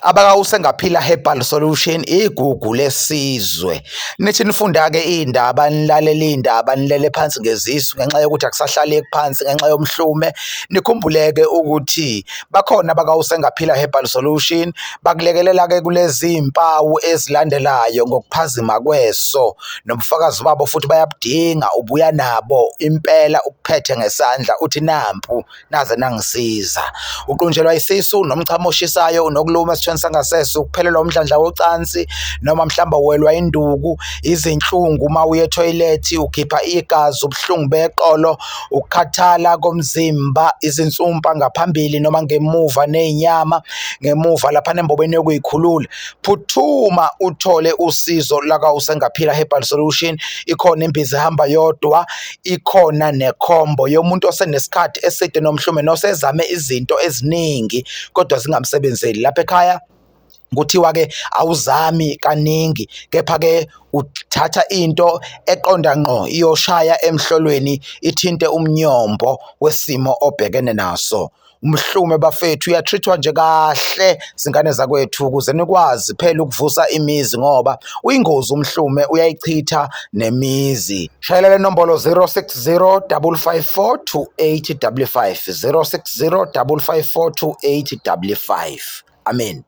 Abaka-Usengaphila Herbal Solution, igugu lesizwe. Nithi nifunda-ke iy'ndaba, nilalele iy'ndaba, nilele phansi ngezisu ngenxa yokuthi akusahlaleki phansi ngenxa yomhlume. Nikhumbule-ke ukuthi bakhona abaka-Usengaphila Herbal Solution, bakulekelela-ke kulezi mpawu ezilandelayo ngokuphazima kweso, nobufakazi babo futhi bayabudinga, ubuya nabo impela ukuphethe ngesandla uthi nampu naze nangisiza. Uqunjelwa isisu nomchamo oshisayo, unokuluma esithweni sangasese, ukuphelelwa umdlandla wocansi noma mhlawumbe uwelwa induku, izinhlungu uma uya ethoyilethi, ukhipha igazi, ubuhlungu beqolo, ukukhathala komzimba, izinsumpa ngaphambili noma ngemuva nezinyama ngemuva lapha nembobeni yokuyikhulula. Phuthuma uthole usizo laka Usengaphila Herbal Solution. Ikhona imbiza ehamba yodwa, ikhona nekhombo yomuntu osenesikhathi eside nomhlume nosezame izinto eziningi kodwa zingamsebenzeli. Lapha ekhaya kuthiwa-ke awuzami kaningi, kepha-ke uthatha into eqonda ngqo iyoshaya emhlolweni, ithinte umnyombo wesimo obhekene naso. Umhlume bafethu uya-treat-wa nje kahle zingane zakwethu ukuze nikwazi phela ukuvusa imizi, ngoba uyingozi umhlume, uyayichitha nemizi. Shayela le nombolo 060 554 2855, 060 554 2855. Amen.